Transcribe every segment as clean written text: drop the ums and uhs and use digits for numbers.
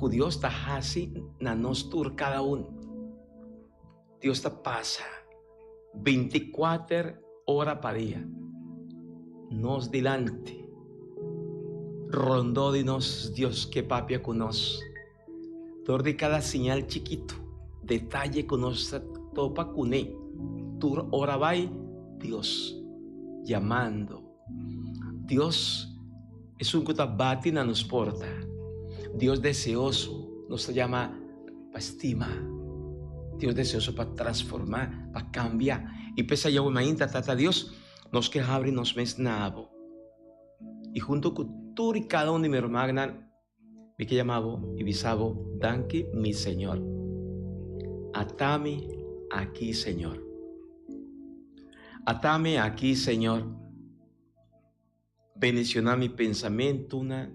ku Dios ta hasi na nos tur kada un. Dios ta pasa bintikuater ora pa dia nos dilanti, rondó di nos. Dios ke papia ku nos dor di kada siñal chikitu, detaye ku nos ta topa kuné. Tur ora bai Dios yamando. Dios esun ku ta bati na nos porta. Dios deseoso nos ta yama pa stima. Dios deseoso pa transforma, pa kambia. I p'esei Yahweh mainta Tata Dios, nos ke habri nos mes na abo. I hunto ku tur i kada un di mi rumannan, mi ke yama bo i bisa bo, Danki mi Señor. Atami aki Señor. Atami aki Señor. Bendiciona mi pensamentunan,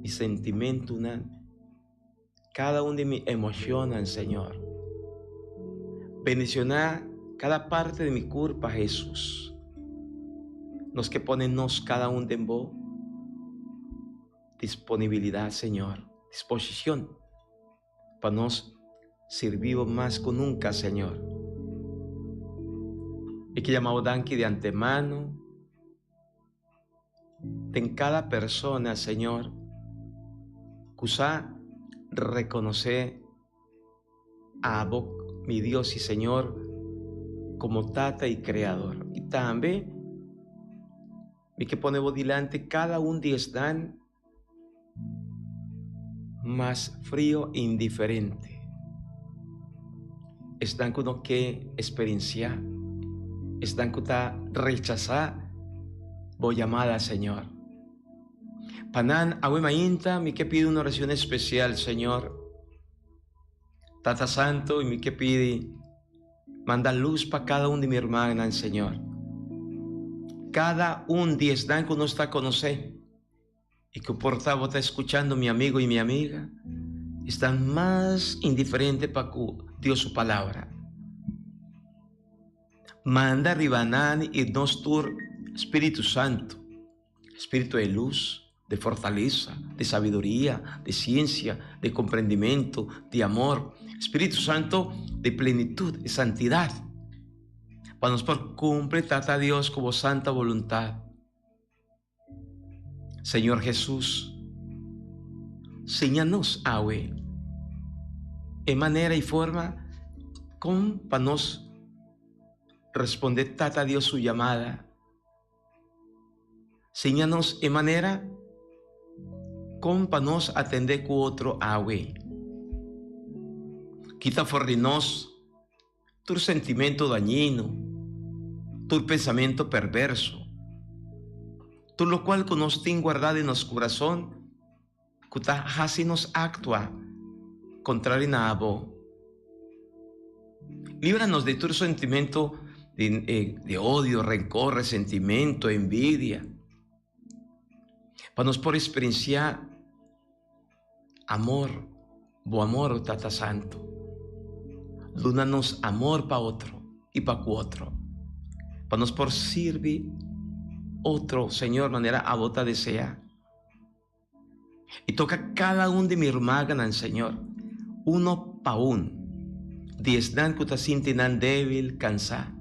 mi sentimentunan, cada un di mi emocionnan, Señor. Bendiciona cada parte di mi curpa, Jesus. Nos ke pone nos cada un den bo disponibilidad, Señor, disposicion pa nos sirbi bo mas ku nunka, Señor. Mi ke yama bo danki di antemano den kada persona, Señor, ku sa rekonosé abo, mi Dios i Señor, komo Tata i Kreador. I tambe mi ke pone bo dilanti kada un di esnan mas frio i indiferente. Esnan ku no ke eksperensiá, esnan ku ta rechasá bo yamada, Señor. Pa nan awe mainta mi ke pidi un orashon espesial, Señor. Tata Santo, i mi ke pidi manda lus pa kada un di mi hermannan, Señor. Kada un di esnan ku nos ta konosé. I ku por ta bo ta skuchando mi amigo i mi amiga, esnan mas indiferente pa ku Dios su palabra. Manda riba nan i nos tur Spiritu Santu, spiritu e lus, de fortalesa, de sabiduria, de siensia, de komprendimentu, di amor, Spiritu Santu de plenitut, de santidat, pa nos por kumpli Tata Dios ku bo santa boluntat. Señor Jesús, siña nos awe e manera y forma con pa nos responde Tata Dios su llamada. Siña nos e manera con pa nos atende cu otro awe. Kita for di nos Tur sentimento dañino, tur pensamento perverso, tur locual cu nos tin guardá den nos curason cu ta haci nos actua contrario na abo. Libra nos di tur sentimento di odio, rencor, resentimento, envidia, pa nos por experiencia Amor, bo amor, Tata Santu. Duna nos amor pa otro i pa ku otro, pa nos por sirbi otro, Señor, manera abo ta deseá. I toka kada un di mi rumannan, Señor, uno pa un, di esnan ku ta sinti nan débil, kansá.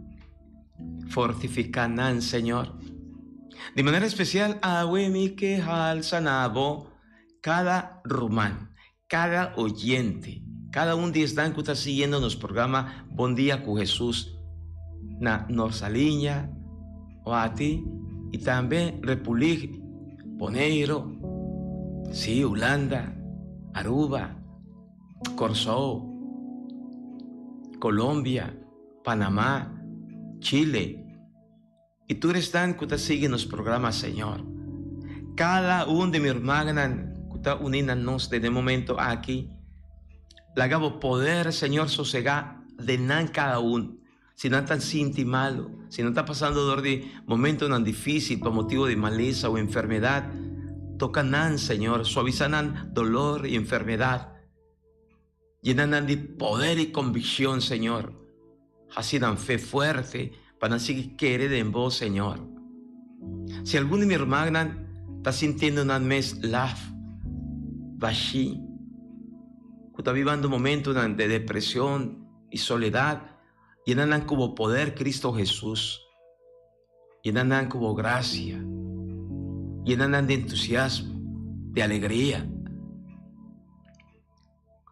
Fortifiká nan, Señor. Di manera espesial, awe mi ke halsa na abo Kada ruman, kada oyente, kada un di esnan ku ta siguiendo nos programa Bon Dia ku Hesus na Norsaliña, Oati i tambe Republiek Boneiru, sí, Hulanda, Aruba, Kòrsou, Colombia, Panamá, Chile. I tur esnan ku ta sigui nos programa, Señor. Kada un di mi hermananan ku ta uní na nos den e momento aki, laga bo poder, Señor, sosegá den nan kada un. Si nan ta sinti malu, si nan ta pasando dor di momentonan difísil pa motibu di malesa o enfermedat, toka nan, Señor, suavisá nan dolor i enfermedat. Yena nan di poder i konvikshon, Señor. Hasi nan fe fuerte pa nan sigui kere den Bo, Señor. Si algun di mi rumannan ta sintiendo nan mes laf, bashí, ku ta bibando momentunan de depresion i soledat, yena nan ku bo poder, Kristo Hesus. Yena nan ku bo grasia. Yena nan di entusiasmo, di alegria.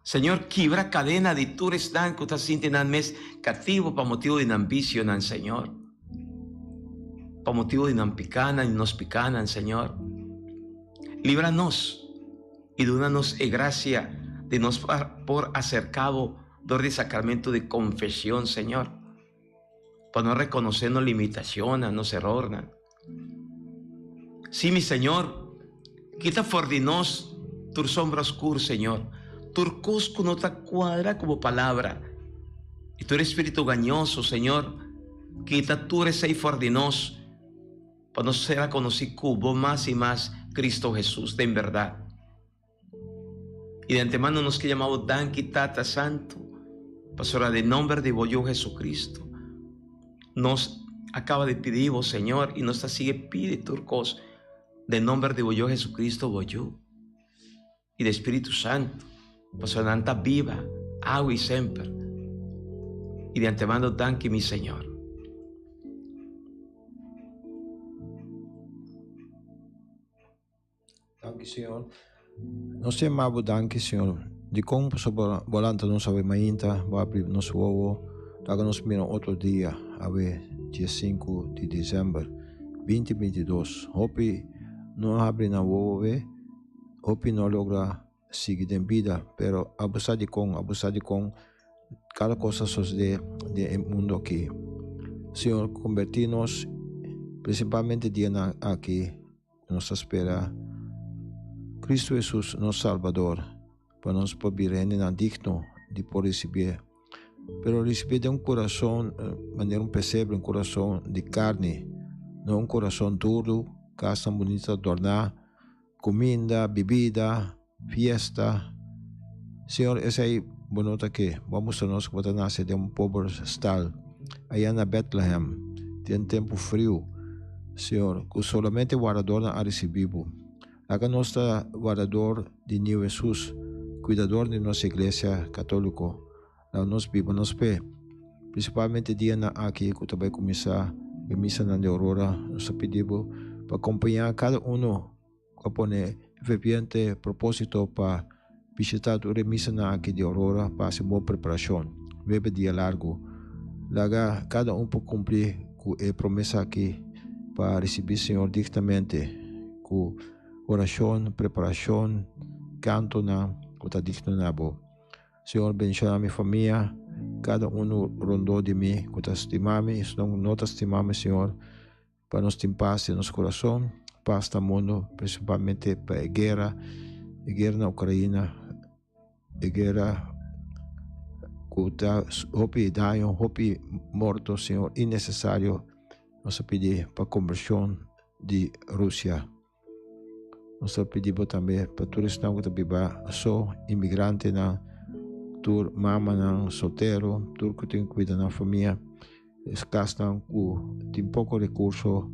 Señor, kibra kadena di tur esnan ku ta sinti nan mes katibu pa motibu di nan bisionan, Señor. Pa motibu di nan pikanan i nos pikanan, Señor. Libra nos i duna nos e grasia di nos por aserká bo dor di sakramento di konfeshon, Señor. Pa nos rekonosé nos limitacionnan, nos erornan. Sí, mi Señor, kita for di nos tur sombra oscur, Señor, tur cos cu no ta cuadra cu bo palabra, y tur espíritu gañoso, Señor, kita tur esey for di nos, pa nos ser conocí cu bo mas y mas, Cristo Jesús, den berdad. Y de antemano nos ke yama bo danki, Tata Santu, pasobra den nomber di bo Yu Jesucristo, nos a caba di pidi bo, Señor, y nos ta sigui pidi tur cos den nomber di bo Yu Jesucristo, bo Yu, y di Spiritu Santu, pasobra nan ta biba awe y semper. Y de antemano danki, mi Señor. Danki Señor. Nos ta yama bo danki Señor. Dikon pasobra bo a lanta nos awe mainta, bo a abri nos wowo, laga nos mira otro dia, awe dia sinku di december binti 22. Hopi no a habri nan wowo awe, hopi no a logra sigui den bida, pero abo sa dikon, abo sa dikon kada kos ta sosode den e mundo aki. Señor, komberti nos prinsipalmente dianan aki. Nos ta spera Cristo Jesus, nos Salbador, pa nos por bira hendenan digno di por ricibié. Pero ricibié den un curason manera un pesebre, un curason di carni, no un curason duro, casnan bunita adorná, cuminda, bibida, fiesta. Señor, esei bo no ta ke. Bo a mustra nos ku bo ta nase den un pober stal aya na Bethlehem den tempu friu, Señor, ku solamente wardadornan a risibí bo. Laga nos ta wardador di Niu Hesus, kuidador di nos Iglesia Katóliko. Laga nos biba nos fe. Prinsipalmente dianan aki ku ta bai kuminsá e misanan di Aurora, nos ta pidi bo pa kompañá kada uno. Ku a pone ferviente propósito pa bishitá tur e misanan aki di Aurora pa hasi un bon preparashon. Nuebe dia largu. Laga kada un por kumpli ku e promesa aki pa risibí Señor dignamente ku orashon, preparashon, kantonan ku ta digno na bo. Señor bendiciona mi famia, kada unu rondó di mi ku ta stima mi, esnan ku no ta stima mi, Señor. Pa nos tin pas den nos kurason, pas na mundu, prinsipalmente pa e guera, e guera na Ukraina, e guera ku ta hopi daño, hopi morto, Señor, innesesario. Nos ta pidi pa kombershon di Rusia. Nos ta pidi bo tambe pa tur esnan ku ta biba so, inmigrantenan, tur mamanan soltero, tur ku tin kuida nan famia, es kasnan ku tin poko rekurso,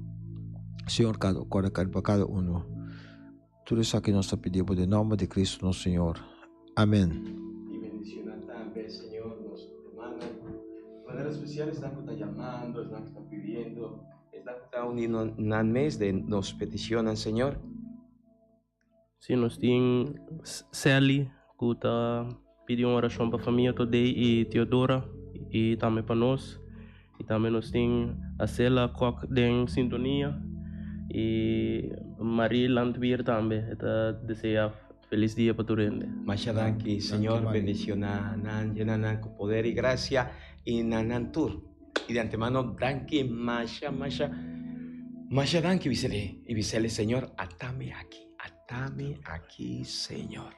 Señor kòrda pa kada uno. Tur esaki nos ta pidi bo den nòmber di Kristu nos Señor. Amen. I bendiciona tambe, Señor, nos rumannan, di manera especial esnan cu ta yamando, esnan cu ta pidiendo, esnan cu ta uni nan mes den nos peticionnan, Señor. Si, nos tin Sally cu ta pidi un oracion pa famia Todey y Theodora y tambe pa nos. Y tambe nos tin Acela Kok den sintonia y Marie Landweer tambe e ta desea feliz dia pa tur hende. Masha danki Señor bendiciona nan yena nan cu poder y gracia y na nan tur y de antemano danki masha masha masha danki bisele y bisele Señor atame aki atame aki Señor.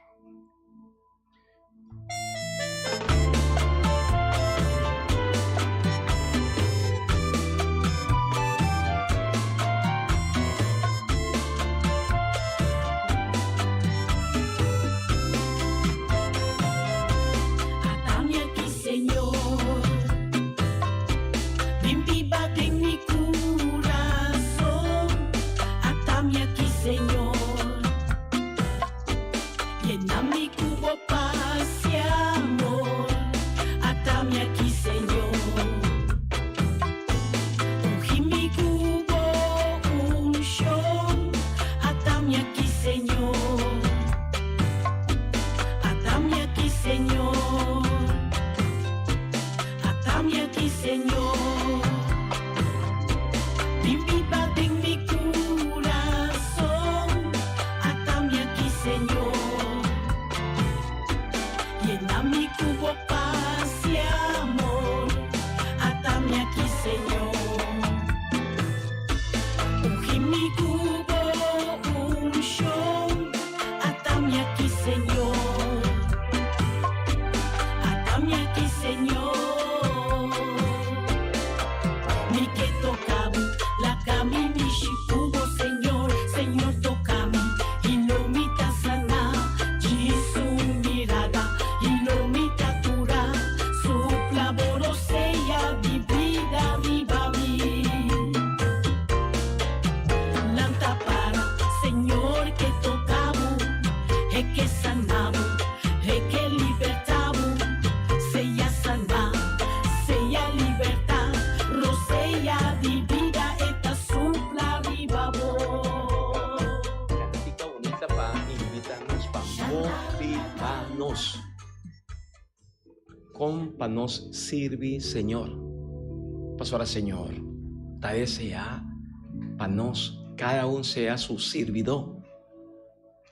Señor. Mi ke toka bo, laga mi mishi ku bo, Señor. Señor toka mi i lo mi ta saná. Djis un mirada i lo mi ta kurá. Supla bo rosea di bida riba mi. Lanta para, Señor ke toka bo, e ke sana bo, e ke libertá bo. Sea salbá, sea libertá, rosea di bida e ta supla riba bo. Cantica bunita pa invita nos pa motiva nos. Kon pa nos sirbi Señor? Pasobra Señor ta deseá pa nos kada un sea su sirbidó.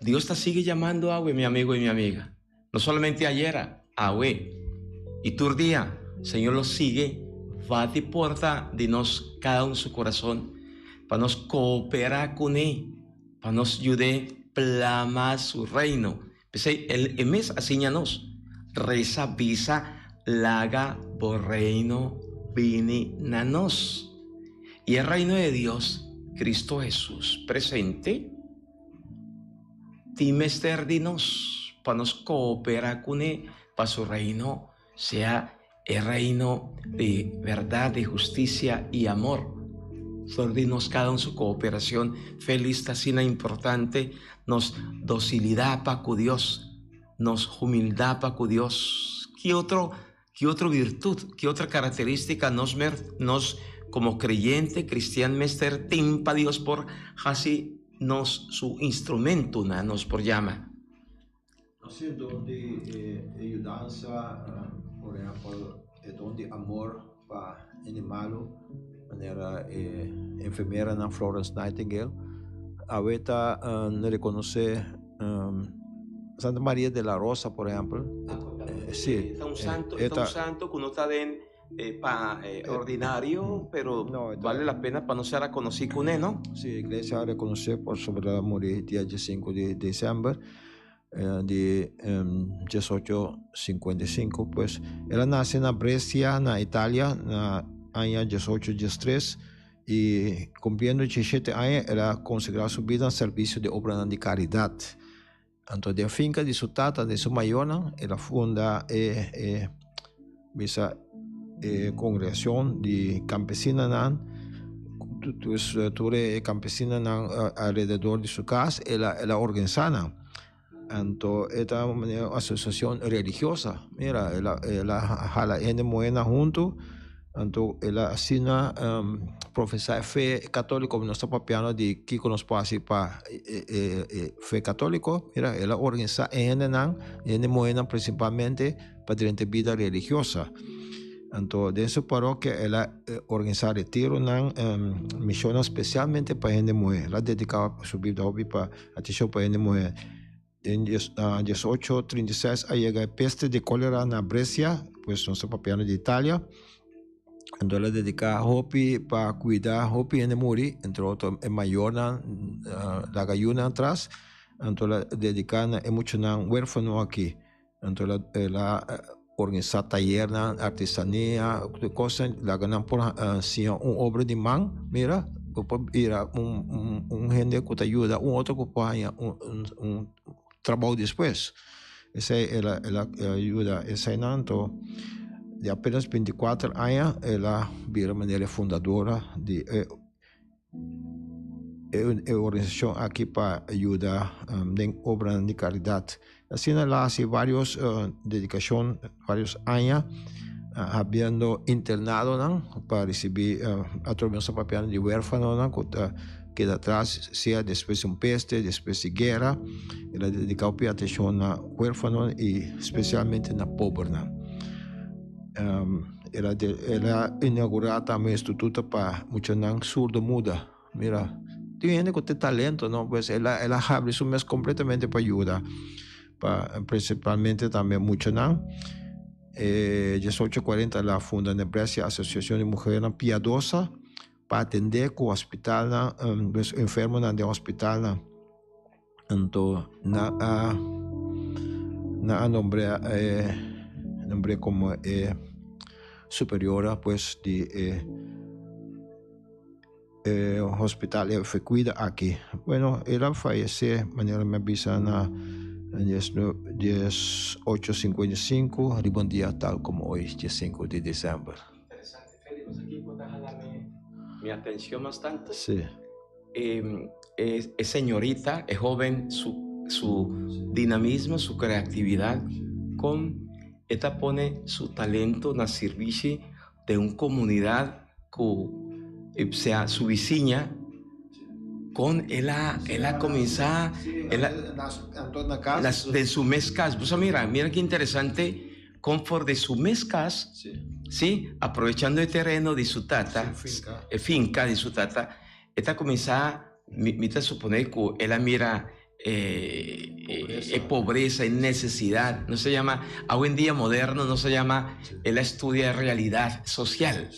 Dios ta sigui yamando awe, mi amigo i mi amiga. No solamente ayera, awe i tur dia Señor lo sigui bati porta di nos kada un su kurason pa nos kooperá kuné, pa nos yud'é plama su reino. P'esei el e mes a siña nos, Resa bisa, Laga bo reino bini na nos. I e Reino de Dios, Cristo Hesus presente, tin mester di nos pa nos koopera kuné pa su Reino sea e reino di berdad, di husticia y amor. Sor di nos cada un su cooperacion felis ta asina importante, nos docilidad pa cu Dios, nos humildad pa cu Dios. Ki otro, ki otro virtud, ki otra caracteristica nos mer, nos como creyente cristian mester tin pa Dios por haci nos su instrumento, na nos por yama? Así don di e yudansa, por ehempel e don di amor pa hende malu, manera e enfermeranan Florence Nightingale, awe ta rekonosé Santa Maria de la Rosa por ehempel. Sí. Ta un santo, ta un santo ku no ta den pa ordinario, pero bale la pena pa nos ser rekonosí kuné, no? Sí, iglesia a rekonosé pasobra el a muri dia diesinku di desèmber di diesocho sinkuenta i sinku. Pues, el a nase na Brescia, na Italia, na aña diesocho diestres i kumpliendo diesshete aña el a konsagrá su bida na servisio di obranan di karidat. Anto den finka di su tata, di su mayornan, el a funda e e bisa e kongregashon di kampesinanan, tur e kampesinanan alrededor di su kas, el a el a organisá nan. Anto e ta un manera un asosiashon religiosa, mira el a el a hala hende muhénan huntu. Anto el a asina profesá e fe katóliko, nos ta papiando di kiko nos por hasi pa e fe katóliko, mira el a organisá e hendenan, e hende muhénan prinsipalmente pa drenta e bida religiosa. Anto den su parokia el a organisá retironan, mishonnan spesialmente pa hende muhé, el a dediká su bida hopi pa atenshon pa hende muhé. Den diesocho trinta i seis a yega e peste di kolera na Brescia, pues nos ta papiando di Italia. Anto el a dedica hopi pa cuida hopi hende muri, entre otro e mayornan laga yunan atras. Anto el a dedica na e muchanan huerfano aki. Anto el a organisa tayernan, artesania, tur cosnan, laga nan por siña un obra di man, mira, bo por bira un hende cu ta yuda un otro cu por haña un trabou despues. Esey el a yuda eseynan, anto di apenas binticuater aña el a bira manera e fundadora di e. E organisashon aki pa yuda den obranan di karidat. Asina el a hasi varios dedikashon, varios aña habiendo internadonan pa risibí atrobe nos ta papiando di wérfanonan ku ta keda atras sea despues di un peste, despues di guera. El a dediká hopi atenshon na wérfanonan i spesialmente na pobernan. El a el a inaugurá tambe instituto pa muchanan surdo muda. Mira, tin hende ku tin talento, no? Pues el a el a habri su mes kompletamente pa yuda, pa prinsipalmente tambe muchanan. E diesocho kuarenta el a funda Nebraska Asosiashon di Muhernan Piadosa pa atendé ku hospitalnan, pues enfermonan den hospitalnan. Anto nan a nan a nombra e nombr'é komo e superiora pues di e e hospital e Fecuida aki. Bueno, el a fayesé manera mi a bisa na dies ocho sinkuenta i sinku riba un dia tal komo oy, diesinku di desèmber. Interesante, Feli, bo sa kiko ta hala mi atencion mas tanto? Sí. E señorita, e hoben, su su dinamismo, su creatividad, con e ta pone su talento na sirbishi den un comunidad cu sea su bisiña, con el a el a cuminsa el a den su mes cas. Bo sa mira, mira ki interesante con for di su mes cas, si, aprovechando e tereno di su tata, e finca di su tata, e ta cuminsa, mi ta supone cu el a mira e pobresa, e necesidad, no se llama, awendia moderno no se llama, el a estudia realidad social,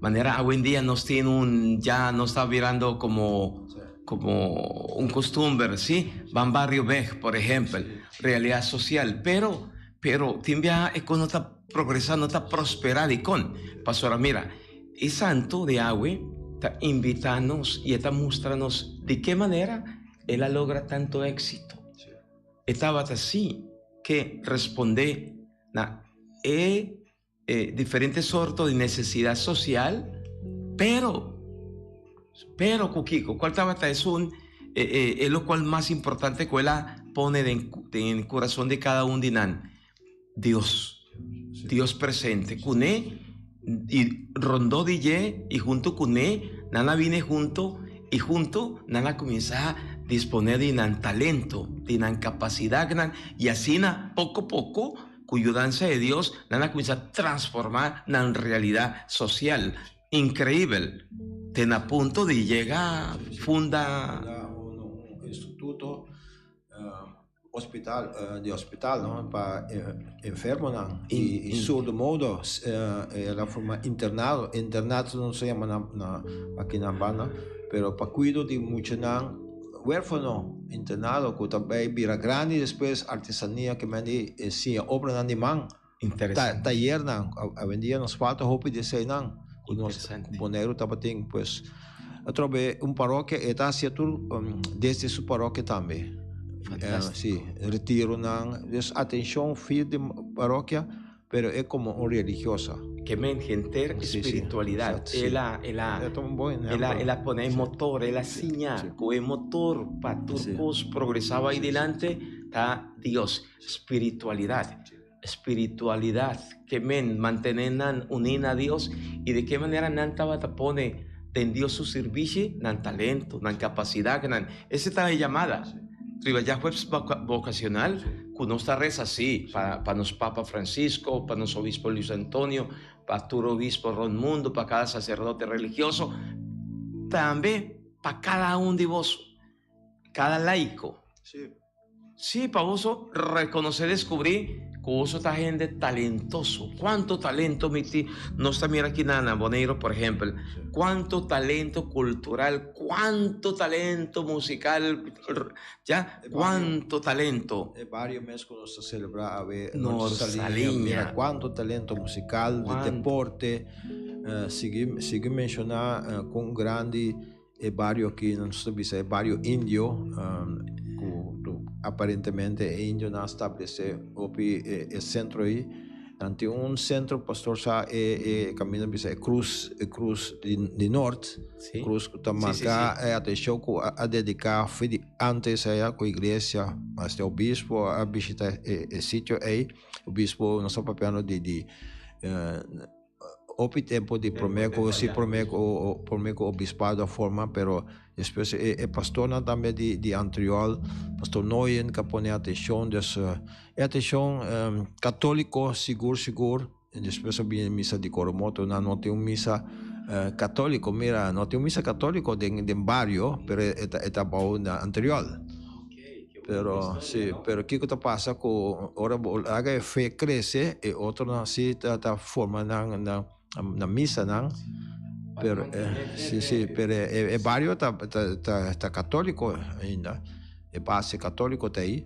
manera awendia nos tin un, ya nos ta birando como, como un costumber, si, ban barrio beg, por ehempel, realidad social, pero, pero tin biaha e cos no ta progresa, no ta prospera, dicon? Pasobra mira, e santo di awe ta invita nos y e ta mustra nos di ke manera El a logra tanto éxito. E tabata si ke respondé na e diferente sorto di nesesidat sosial, pero, pero ku kiko? Kual tabata esun e lokual mas importante ku el a pone den den kurason di kada un di nan? Dios. Dios presente kuné i rondó di dje i huntu kuné nan a bini huntu i huntu nan a kuminsá disponé di nan talento, di nan kapasidatnan i asina poko poko ku yudansa di Dios nan a kuminsá transformá nan realidat sosial. Inkreibel! Te na punto di yega funda. Un instituto. Hospital di hospital no pa enfermonan y surdo mudo el a forma internado internato no se yama na aki na banda pero pa cuido di muchanan huerfano internado cu ta bay bira grandi despues artesania ke men di siña obranan di man tayernan awendia nos falta hopi di eseinan cu nos Boneiru tabatin pues Atrobe un parokia e ta hacia tur desde su parokia tambe. Fantástico. Sí, retironan, dus atencion fiel di parokia, pero e como un religiosa. Ke men henter espiritualidad. El a, el a, el a, el a pone e motor, el a siña ku e motor pa tur kos progresá bai dilanti ta Dios. Spiritualidad. Spiritualidad, ke men mantené nan uní na Dios i di ke manera nan tabata pone den Dios su sirbishi nan talento, nan kapasidatnan. Ese ta e yamada riba djahuebs vokasional ku nos ta resa sí pa nos Papa Francisco, pa nos Obispo Luis Antonio, pa tur obispo rònt mundu, pa kada saserdote religioso, tambe pa kada un di boso, kada laiko. Sí, pa boso rekonosé, deskubrí ku boso ta hende talentoso. Kuantu talento mi tin! Nos ta mira aki na Boneiru, por ehèmpel, kuantu talento kultural, kuantu talento musikal, ya, kuantu talento. E bario mes ku nos ta selebrá awe, North Saliña, mira kuantu talento musikal, di deporte. Sigui sigui menshoná kon grandi. E bario aki nos ta bisa e bario indio ku aparentemente e indionan a stablesé hopi e sentro ei. Nan tin un sentro pastor sa e e kaminda bisa e krus e krus di nort krus ku ta marka e atenshon ku a dediká for di antes aya ku iglesia hasta e obispo a bishita e sitio ei obispo nos ta papiando di di. Hopi tempo di prome cu si prome cu prome cu obispado a forma pero despues e e pastornan tambe di di Antriol pastor Nooyen ca pone atencion dus e atencion catolico sigur sigur despues a bini misa di Coromoto nan no tin un misa catolico mira no tin un misa catolico den den bario pero e ta e ta bao na Antriol. Pero si, pero kiko ta pasa ku ora bo laga e fe krese e otronan si ta ta forma nan nan nan misanan pero si si pero e bario ta ta ta katoliko ainda e base katoliko ta ei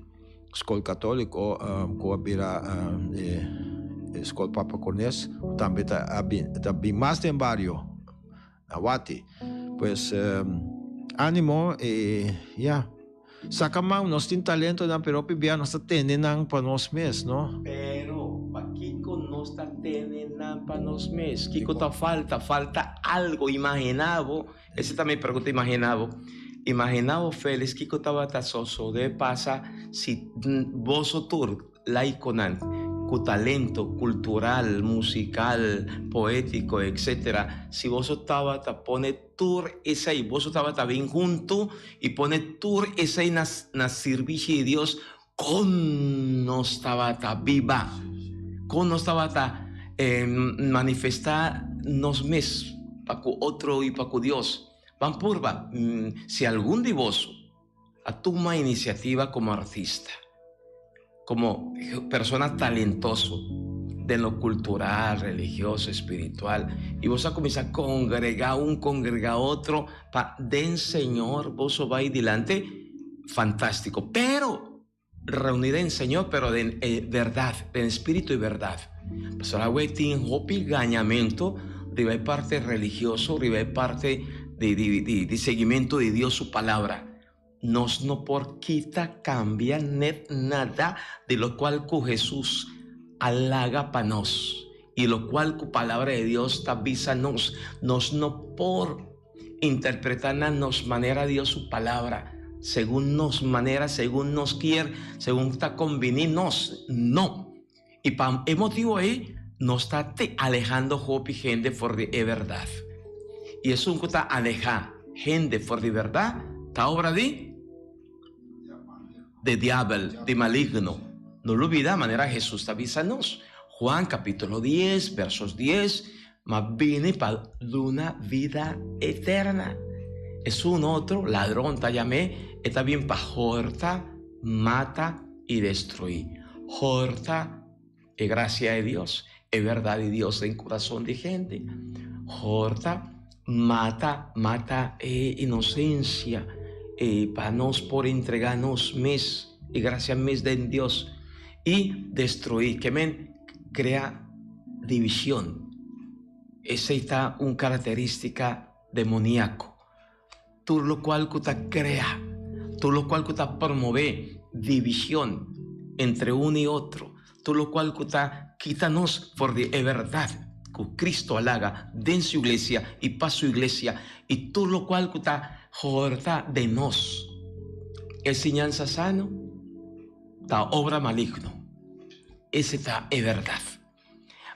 skol katoliko ku a bira e. Skol Papa Cornes ku tambe ta a bin ta bin mas den bario na Wati. Pues animo i ya. Saka man, nos tin talentonan pero hopi bia nos ta tene nan pa nos mes, no? Pero pakiko nos ta tene nan pa nos mes? Kiko ta falta? Falta algo. Imagina bo, esa ta mi pregunta, imagina bo, imagina bo Felix kiko tabata sosode pasa si boso tur Laikonan ku talento kultural, musikal, poétiko, etc. Si boso tabata pone tur esei, boso tabata bin huntu i pone tur esei na na sirbishi di Dios, kon nos tabata biba? Kon nos tabata manifestá nos mes pa ku otro i pa ku Dios? Ban purba, si algun di boso a tuma inisiativa komo artista, komo persona talentoso den lo kultural, religioso, espiritual i boso a kuminsá kongregá un, kongregá otro pa den Señor boso bai dilanti, fantástiko. Pero reuní den Señor pero den e bèrdat, den spiritu i bèrdat. Pasobra awe tin hopi gañamentu riba e parti religioso, riba e parti di di di di seguimentu di Dios su palabra. Nos no por kita, kambia net nada di lokual ku Hesus a laga pa nos i lokual ku Palabra di Dios ta bisa nos. Nos no por interpretá na nos manera Dios su Palabra, segun nos manera, segun nos kier, segun ta kombiní nos. No! I pa e motibu ei nos ta te alehando hopi hende for di e bèrdat. I esun ku ta alehá hende for di bèrdat ta obra di de diabel, di maligno. No lubida manera Hesus ta bisa nos, Juan kapítulo dies, versos dies, Ma bini pa duna vida eterna. Esun otro ladron ta yam'é, e ta bin pa horta, mata i destruí. Horta e gracia di Dios, e berdad di Dios den kurason di hende. Horta, mata, mata e inosensia, e pa nos por entregá nos mes e gracia mes den Dios. I destruí, ke men krea division. Esei ta un característica demoniaco. Tur locual cu ta crea, tur locual cu ta promove division entre un y otro, tur locual cu ta kita nos for di e berdad cu Cristo a laga den su iglesia y pa su iglesia, y tur locual cu ta horta den nos e siñansa sano, ta obra maligno. Ese ta e berdad.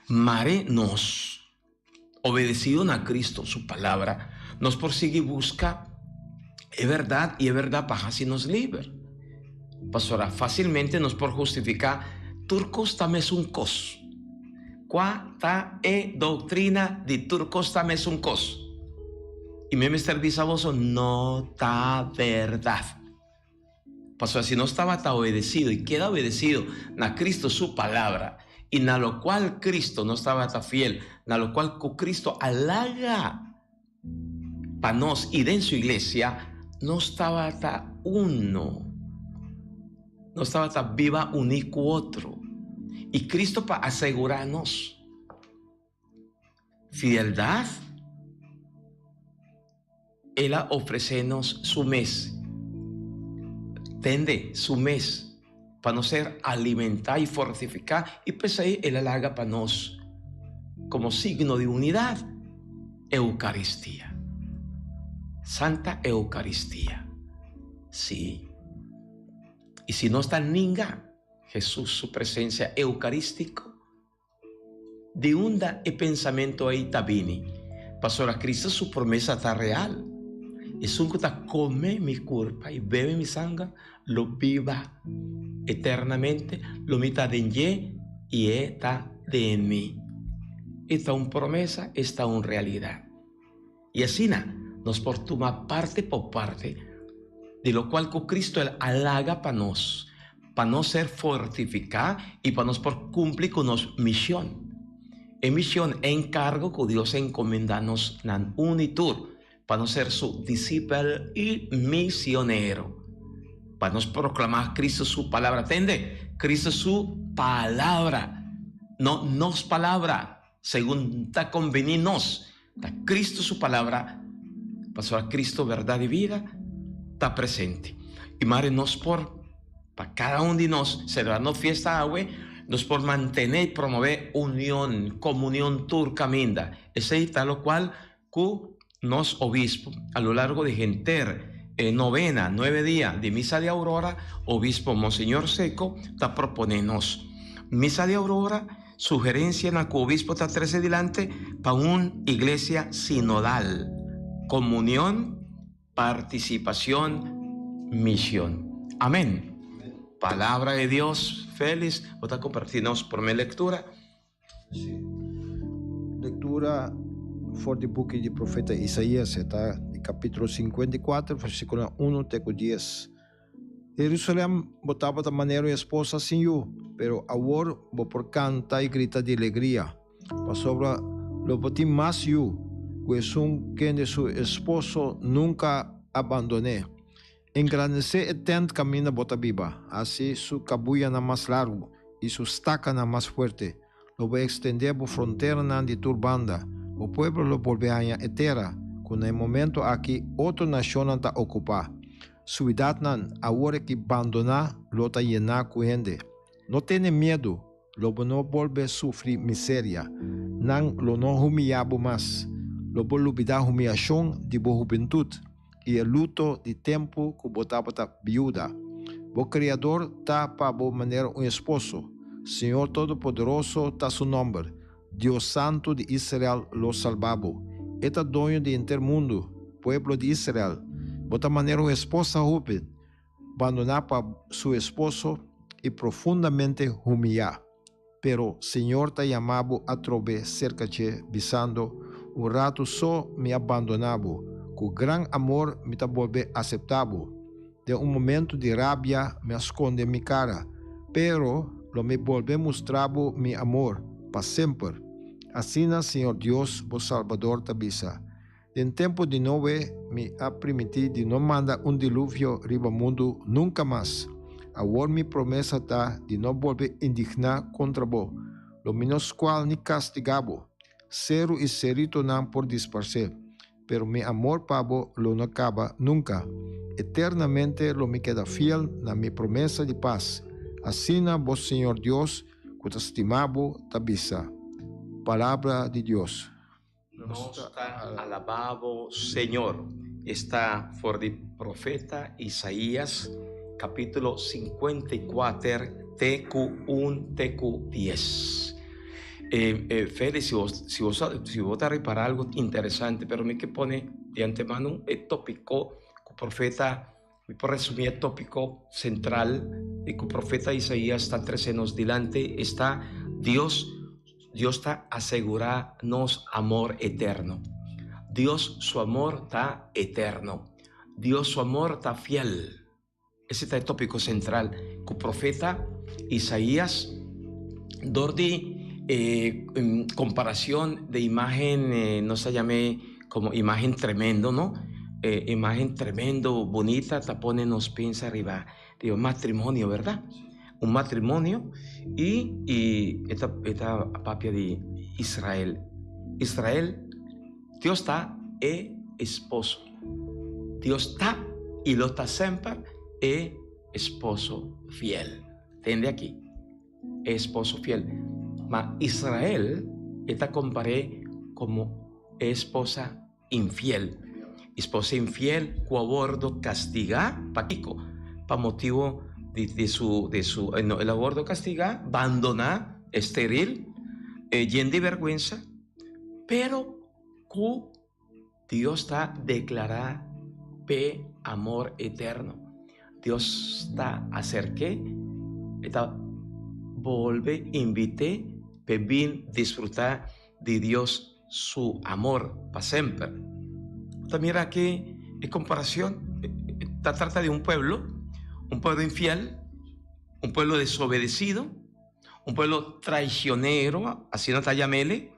Mare nos, obedecido na Cristo su palabra, nos por sigui busca e berdad y e berdad pa haci nos liber. Pasobra facilmente nos por justifica tur cos ta mesun cos. Cua ta e doctrina di tur cos ta mesun cos? Y mi mester bisa boso, no ta berdad. Pasobra si nos tabata obedecido y keda obedecido na Cristo su palabra y na locual Cristo nos tabata fiel, na locual cu Cristo a laga pa nos y den su iglesia, nos tabata uno. Nos tabata biba uní cu otro. Y Cristo pa asegura nos Fideldat, El a ofresé nos su mes. Tende, su mes, pa nos ser alimentá i fortifiká, i p'esei El a laga pa nos, komo signo di unidat, Eukaristia. Santa Eukaristia. Sí. I si nos ta ninga Hesus su presensia eukarístiko, Di unda e pensamentu ei ta bini? Pasobra Cristo su promesa ta real, Esun cu ta come mi curpa i bebe mi sanger lo biba eternamente, lo mi ta den dje i e ta den mi. E ta un promesa, es ta un realidad. I asina nos por tuma parte por parte di locual cu Cristo el a laga pa nos, pa nos ser fortificá i pa nos por cumpli cu nos mision. E mision, e encargo cu Dios a encomendá nos nan un i tur, pa nos ser su disipel i misionero, pa nos proclamá Cristo su palabra. Tende, Cristo su palabra! No nos palabra, segun ta konvení nos, ta Cristo su palabra, pasobra Cristo berdad i bida ta presente. I mare nos por, pa kada un di nos selebrá nos fiesta awe, nos por mantené i promové union, komunion tur kaminda. Esei ta lokual ku nos obispo a lo largo di henter e novena, nuebe dia, di Misa di Aurora, Obispo Monseñor Secco ta proponé nos. Misa di Aurora, sugerencianan ku obispo ta trese dilanti pa un iglesia sinodal, komunion, partisipacion, mision. Amen. Palabra di Dios, Félix, bo ta kompartí nos promé lektura. Sí. Lectura for di buki di profeta Isaías, e ta di capítulo 54, versículo 1 te cu 10. Jerusalem, bo tabata manera un esposa sin yu, pero awor bo por canta i grita di alegria, pasobra lo bo tin mas yu cu esun kende su esposo nunca a bandon'é. Engrandesé e tènt kaminda bo ta biba, hasi su kabuyanan mas largu i su stakanan mas fuerte. Lo bo ekstendé bo fronteranan di tur banda. Bo pueblo lo bolbe haña e tera ku na e momento aki otro nashonnan ta okupá. Suidatnan awor aki bandoná lo ta yená ku hende. No tene miedu, lo bo no bolbe sufri miseria. Nan lo no humiyá bo mas. Lo bo lubidá humiyashon di bo hubentut i e luto di tempu ku bo tabata biuda. Bo Kriador ta pa bo manera un esposo. Señor Todopoderoso ta su nòmber. Dios Santu di Israel lo salba bo. E ta doño di henter mundu, pueblo di Israel. Bo ta manera un esposa hóben. bandoná pa su esposo i profundamente humiyá. Pero Señor ta yama bo atrobe serka dje, bisando, Un ratu so mi a bandoná bo, ku gran amor mi ta bolbe aseptá bo. Den un momentu di rabia mi a skonde mi kara, pero lo mi bolbe mustra bo mi amor pa semper. Asina Señor Dios, bo Salbador, ta bisa. Den tempu di Noe mi a primintí di no manda un diluvio riba mundu nunka mas. Awor mi promesa ta di no bolbe indigná kontra bo. Lo mi no skual ni kastigá bo. Seru i seritonan por disparsé, pero mi amor pa bo lo no kaba nunka. Eternamente lo mi keda fiel na mi promesa di pas. Asina bo Señor Dios, ku ta stima bo, ta bisa. Palabra di Dios. Nos ta alabá bo, Señor. Esta for di profeta Isaías, capítulo 54, te cu un te cu dies. Eh, eh, Feli, si bo, si bo, si bo ta ripara algo interesante, pero mi ke pone di antemano e tópico cu profeta, mi por resumí e tópico central di cu profeta Isaías ta trece nos dilanti, esta Dios Dios ta asegurá nos amor eterno. Dios su amor ta eterno. Dios su amor ta fiel. Ese ta e tópiko sentral ku profeta Isaías dor di e komparacion de imágen, nos ta yam'é komo imágen tremendo, no? E imágen tremendo, bunita ta pone nos pensa riba Riba matrimonio, berdad? Un matrimonio y y e ta e ta papia di Israel. Israel, Dios ta e esposo. Dios ta y lo ta semper e esposo fiel. Tende aki, e esposo fiel. Ma Israel e ta compar'é como e esposa Infiel. Esposa infiel cu a wordo castiga, pakico? Pa motibo di di su di su no el a wordo castiga, bandona, esteril, yen di berguensa, pero cu Dios ta declara p'e amor eterno. Dios ta acerk'é, e ta bolbe invit'é p'e bin disfruta di Dios su amor pa semper. Bo ta mira aki e comparacion, ta trata di un pueblo, un pueblo infiel, un pueblo desobedecido, un pueblo traicionero, asina ta yam'ele,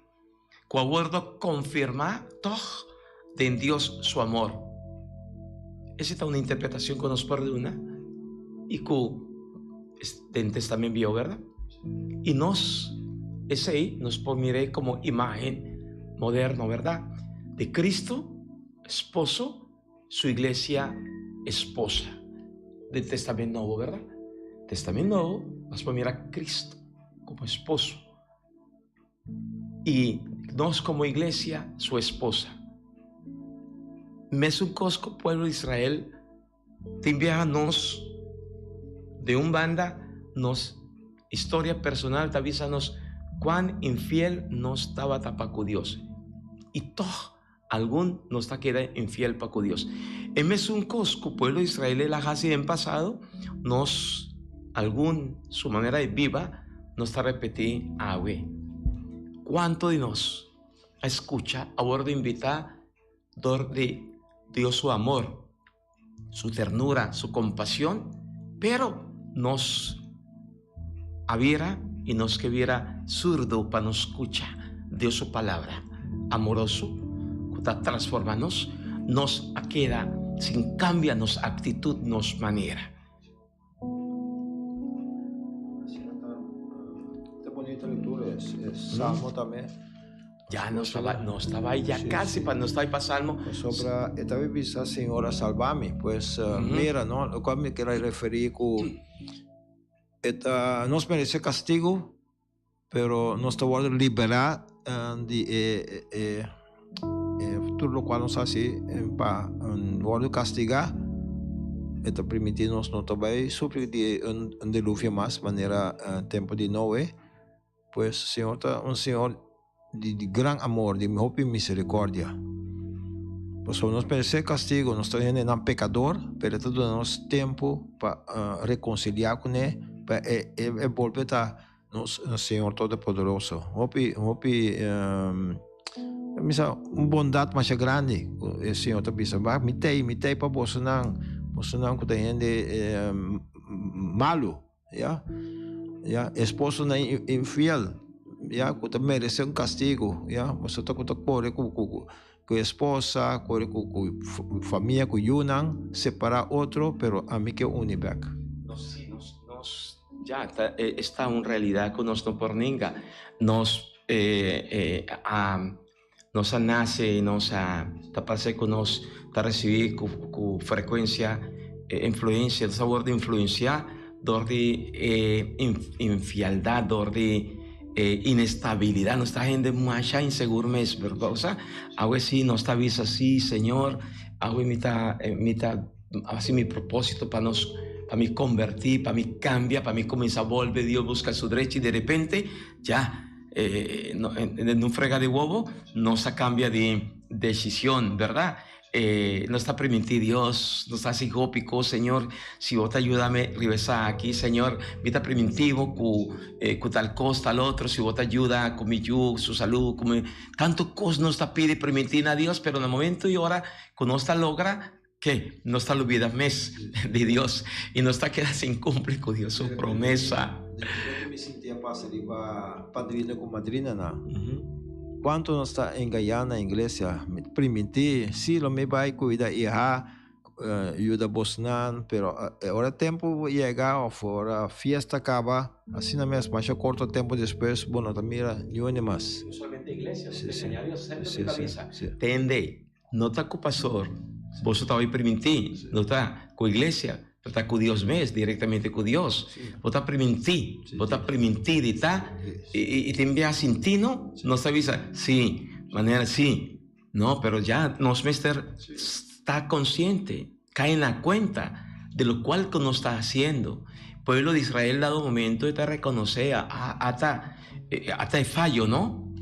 cu a wordo confirma tog den Dios su amor. Ese ta un interpretacion cu nos por duna y cu den Testament Bieu, verdad? Y nos. Esei nos por mir'é komo imágen moderno, bèrdat? Di Kristu, esposo, su iglesia, esposa. Den Testament Nobo, bèrdat? Testament Nobo nos por mira Kristu komo esposo i nos komo iglesia, su esposa. Mesun kos ku pueblo di Israel. Tin biaha nos, den un banda, nos historia personal ta bisa nos cuán infiel nos tabata pa cu Dios. Y tog algun nos ta keda infiel pa cu Dios. E mesun cos cu pueblo di Israel el a haci den pasado, nos, algun, su manera di biba, nos ta repeti awe. Cuanto di nos a scucha, a wordo invita dor di Dios su amor, su ternura, su compasion, pero nos a bira y nos ke bira surdo pa nos scucha Dios su palabra amoroso cu ta transforma nos, nos a keda sin cambia nos actitud, nos manera. Ta bonita lectura es, es Salmo tambe. Ya nos ta bai, nos ta bai ya casi pa nos ta bai pa Salmo. Pasobra e ta bisa, Señor a salba mi. Pues mira no, locual mi kier a referi cu e ta nos merece castigo, Pero nos ta wòrdu liberá di e e tur lokual nos hasi pa wòrdu kastigá. E ta permití nos no ta bai sufri di un diluvio mas manera tempu di Noe. Pues Señor ta un Señor di gran amor, di hopi miserikòrdia. Pasobra nos meresé kastigu, nos ta hendenan pekador, pero e ta duna nos tempu pa rekonsiliá kuné, pa e bolbe ta Nos Señor Todopoderoso, hopi, hopi, misa, un bondad masha grandi cu e Señor ta bisa, Wak, mi t'ey, mi t'ey pa bosonan, bosonan cu ta hende malu, ya, ya, esposonan infiel, ya, cu ta merece un castigo, ya, boso ta cu ta core cu, cu, cu esposa, core cu, cu famia, cu yunan, separa otro, pero ami ke uni bek. Nos, si, nos, nos. Ya, ta, esta un realidad cu nos no por nenga. Nos a, nos a nace y nos a, ta parce cu nos ta recibi cu, cu frecuencia influencia, nos a wordo influencia door di e infialdad, door di e inestabilidad. Nos ta hende masha insegur mes, pero causa awe si nos ta bisa, si Señor, awe mi ta, mi ta. Hasi mi propósito pa nos, pa mi konvertí, pa mi kambia, pa mi kuminsá bolbe Dios buska su drechi. De repente, ya, en un frega di wobo, nos a kambia di desishon, bèrdat? Nos ta primintí Dios, nos ta hasi hopi kos, Señor, si bo ta yuda mi riba esaki, Señor, mi ta primintí bo ku ku tal kos, tal otro, si bo ta yuda ku mi yu, su salú, ku mi. Tantu kos nos ta pidi, primintí na Dios, pero na momento i ora ku nos ta logra, Ke nos ta lubida mes di Dios i nos ta keda sin kumpli ku Dios su promesa. De repente mi sinti a pasa riba padrino ku madrinanan. Kuantu nos ta engañá na iglesia? Mi ta primintí, sí, lo mi bai kuida iha, yuda bosnan, pero ora tempu yega òf ora fiesta kaba, asina mes, masha korto tempu despues bo no ta mira niun mas. No solamente iglesia, nos ta engañá Dios, semper mi ta bisa, tende. No ta ku pastor boso ta bai primintí, no ta ku iglesia, pero ta ku Dios mes, direktamente ku Dios. Bo ta primintí, bo ta primintí di ta, i tin biaha sinti no, nos ta bisa, sí, manera sí, no, pero ya nos mester sta konsiente, kai na kuenta de lokual ku nos ta hasiendo. Pueblo di Israel dado momento e ta rekonosé ata ata e fayo no,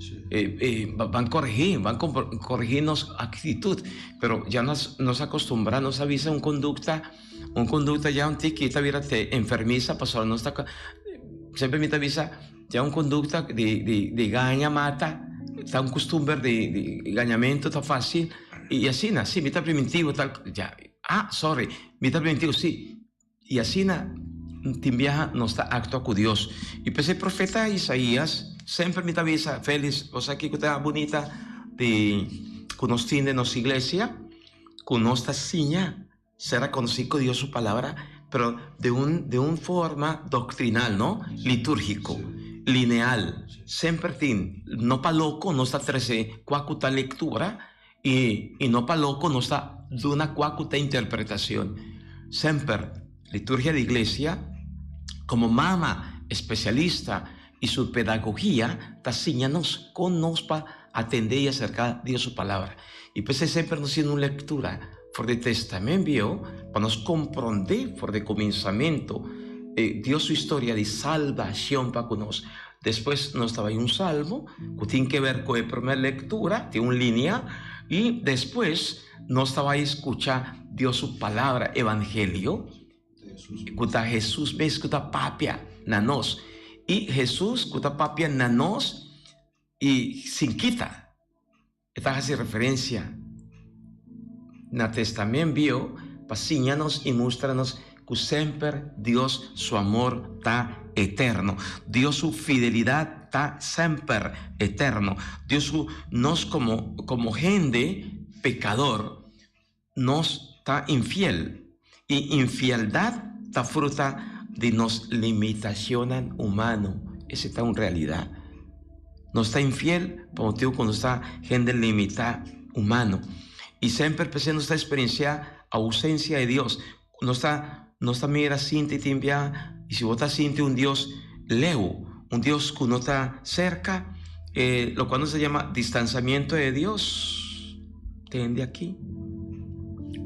ban korigí, ban korigí nos aktitut, pero ya nos nos a kostumbrá, nos a bisa un kondukta, un kondukta ya un tiki ta bira te enfermisa pasobra nos ta semper mi ta bisa ya un kondukta di di di gaña mata ta un kustumber di di gañamentu ta fásil i asina si mi ta primintí bo tal ya ah sorry mi ta primintí bo si. I asina tin biaha nos ta aktua ku Dios. I p'esei profeta Isaías semper mi ta bisa, Félix, bo sa kiko ta bunita di ku nos tin den nos iglesia? Ku nos ta siña ser rekonosí ku Dios su palabra, pero den un den un forma doktrinal, no? Litúrgiko, lineal. Semper tin, no pa loko nos ta trese kua ku ta lektura i i no pa loko nos ta duna kua ku ta interpretashon. Semper liturgia di iglesia komo mama espesialista i su pedagogia ta siña nos kon nos pa atendé i aserká Dios su Palabra. I p'esei semper nos tin un lektura for di Testament Bieu pa nos komprondé for di kuminsamentu Dios su historia di salbashon pa ku nos. Despues nos ta bai un salmo ku tin keber ku e promé lektura, tin un linia, i despues nos ta bai skucha Dios su Palabra, Evangelio, ku ta Hesus mes ku ta papia na nos. I Hesus ku ta papia na nos i sin kita e ta hasi referensia na Testament Bieu pa siña nos i mustra nos ku semper Dios su amor ta eterno. Dios su fidelidat ta semper eterno. Dios su nos komo komo hende pekador Nos ta infiel, i infieldat ta fruta di nos limitacionnan humano. Esei ta un realidad. Nos ta infiel pa motibu ku nos ta hende limitá humano. I semper p'esei nos ta experienciá ausencia di Dios. Nos ta nos ta mira, sinti tin bia, i si bo ta sinti un Dios leu, un Dios ku no ta serka, lokual nos ta yama distansamiento de Dios. Tende aki,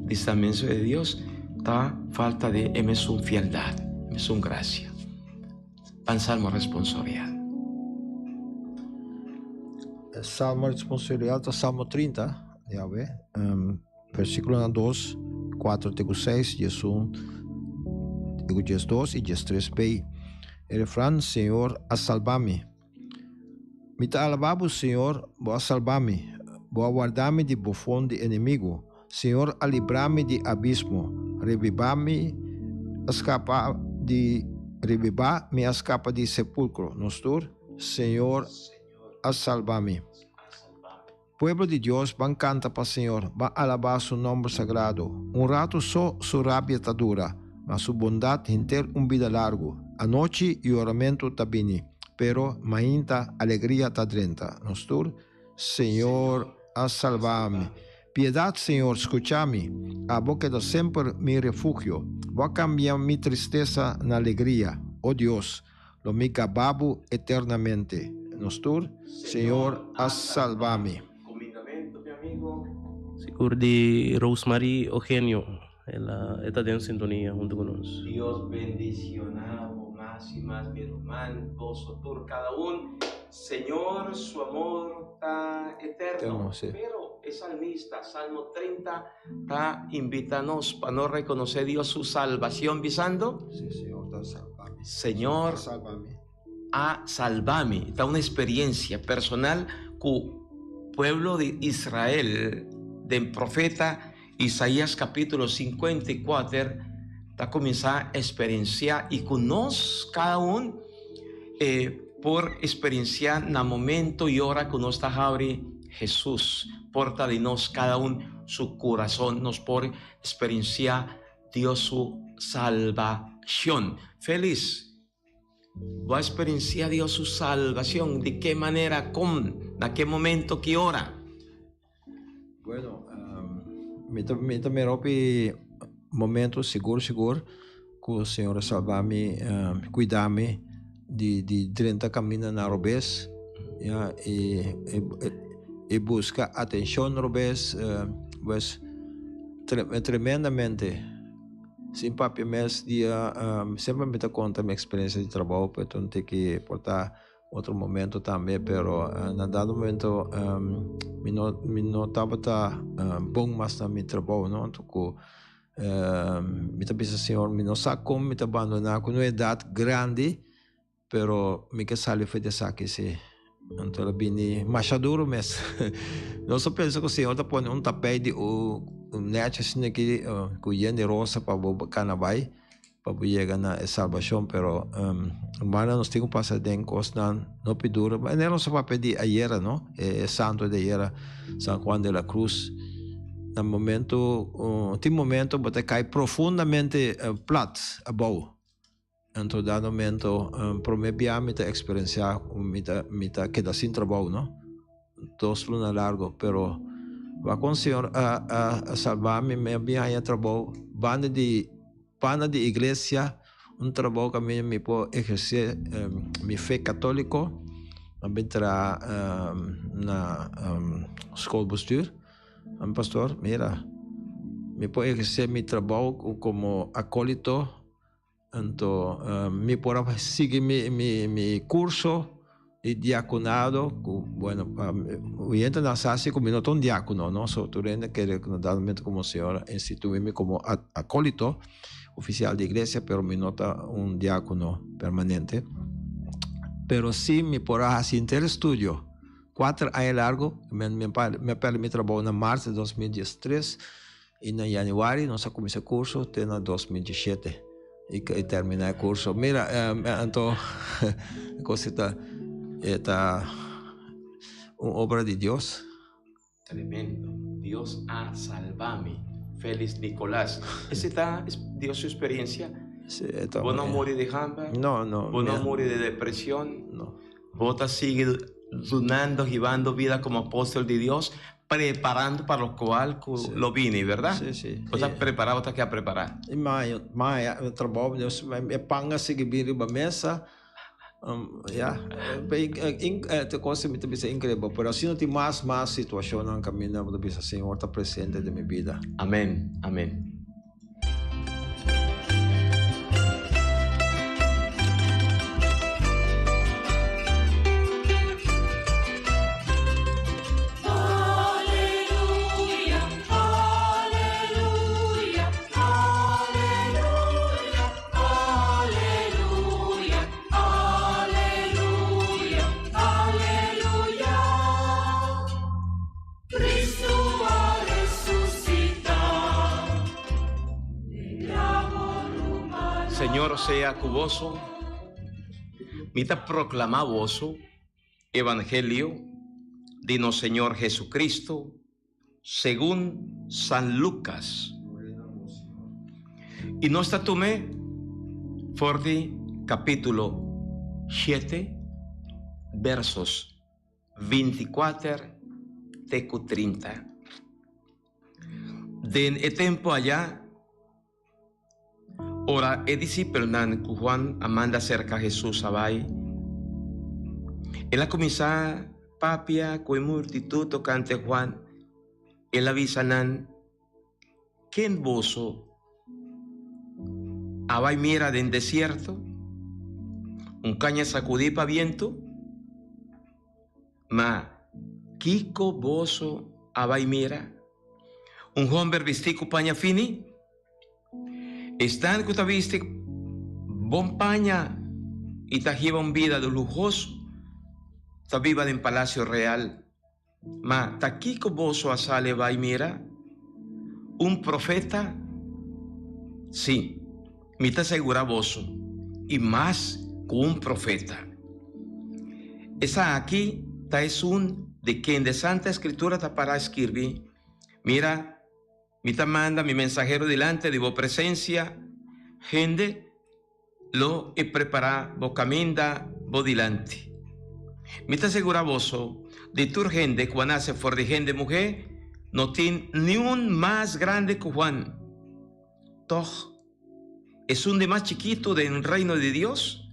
distansamiento de Dios ta falta di e mesun fieldat, e mesun grasia. Pan Salmo responsorial. Salmo responsorial ta Salmo 30, Yahweh. Versíkulonan dos, kuater te ku seis, diesun te ku diesdos i diestres b. E refran, Señor a salba mi. Mi ta alabá bo, Señor, bo a salba mi. Bo a warda mi di bofon di enemigu. Señor a libra mi di abismo. Rebibá mi a skapa di rebibá mi a skapa di sepulkro. Nos tur, Señor a salba mi. Pueblo di Dios, ban kanta pa Señor, ban alabá su nòmber sagrado. Un ratu so su rabia ta dura, ma su bondat henter un bida largu. Anochi yoramentu ta bini, pero mainta alegria ta drenta. Nos tur, Señor a salba mi. Piedat, Señor, skucha mi. Abo keda semper mi refugio. Bo a kambia mi tristesa na alegria. O Dios, Lo mi gaba bo eternamente. Nos tur, Señor a salba mi. Sigur di Rosemarie Eugenio, el a e ta den sintonia huntu ku nos. Dios bendiciona bo mas y mas mi ruman, boso tur cada un, Señor su amor ta eterno, pero e salmista, Salmo 30, Ta invita nos pa nos reconoce Dios su salvacion bisando, Señor a salba mi. Ta un experiencia personal cu pueblo di Israel den profeta Isaías capítulo 54 ta cuminsa experiencia y cu nos cada un por experiencia na momento y ora cu nos ta habri Jesús porta di nos cada un su curazon nos por experiencia Dios su salvacion. Feliz bo a experiencia Dios su salvacion? Di ke manera, con, na ke momento, ki ora? Bueno, mi ta mi ta mira hopi momento sigur sigur ku Señor a salba mi, kuida mi di di drenta kaminda na robes, ya, i i buska atenshon robes, pues tremendamente sin papia mes dia semper mi ta konta mi eksperensia di trabou pero ta un tiki por ta Otro momento tambe, pero na dado momento mi no mi no tabata bon mas na mi trabou, no, anto ku mi ta bisa Señor mi no sa kon mi ta bandoná ku un edat grandi, pero mi ke sali for di esaki si. Anto el a bini masha duru mes. Nos a pensa ku Señor ta pone un tapei di un nèchi asina aki ku yen di rosa pa bo kana bai. Pa bo yega na e salbashon, pero hermana nos tin ku pasa den kosnan no pi duro. Manera nos a papia di ayera no, e santo di ayera, San Juan de la Cruz, na momento, tin momento bo ta kai profundamente plat abou. Anto dado momento prome bia mi ta experiencia cu mi ta mi ta keda sin trabou no dos luna largo pero wak con Señor a a salba mi mi a bin haya trabou banda di banda di iglesia un trabou cu ami mi por eherce mi fe catolico mi a bin traha na schoolbestuur. Mi pastor, mira, mi por eherce mi trabou como acolito Anto mi por a sigui mi mi mi curso di diaconado cu bueno oyentenan sa si cu mi no ta un diacono no so tur hende kere cu na dado momento cu Monseñor a institui mi como acolito oficial di iglesia pero mi no ta un diacono permanente pero si mi por a haci henter estudio cuater aña largo mi mi a perde mi trabou na mars di 2013. I na januari nos a kuminsá kurso te na 2017 i i terminá e kurso. Mira, anto e kos ta e ta un obra di Dios. Tremendo. Dios a salba mi. Félix Nicolas. Ese ta Dios su experiencia? Sí, e ta. Bo no muri di hamber? No, no. Bo no muri di depresion? No. Bo ta sigui dunando, hibando vida como apóstol di Dios, preparando pa locual cu lo bini, verdad? Sí, sí. Bo ta prepara, bo ta keda prepara. I maya, maya, e trabou, Dios, e pan a sigui bin riba mesa, ya, e cos mi ta bisa increíble, pero asina tin mas, mas situacionnan caminda bo ta bisa Señor ta presente den mi bida. Amen, amen. Señor sea cu boso. Mi ta proclama boso Evangelio di nos Señor Jesucristo segun San Lucas. Y nos ta tume for di capitulo shete versos 24 te ku 30. Den e tempu ayá, ora e disipelnan ku Juan a manda serka Hesus a bai, el a kuminsá papia ku e multitut tokante Juan. El a bisa nan, Ken boso a bai mira den desierto? Un caña sacudí pa bientu? Ma kico boso a bai mira? Un homber bistí cu paña fini? Esnan cu ta bisti bon paña i ta hiba un bida luhoso ta biba den palacio real. Ma ta kiko boso a sali bai mira? Un profeta? Sí, mi ta segurá boso, i mas ku un profeta. Esaki ta esun di kende Santa Escritura ta pará skirbi, Mira, mi ta manda mi mensahero dilanti di bo presensia, hende Lo e prepará bo kaminda bo dilanti. Mi ta segurá boso, di tur hende ku a nase for di hende muhé, no tin niun mas grandi ku Juan. Tòg, esun di mas chikitu den Reino di Dios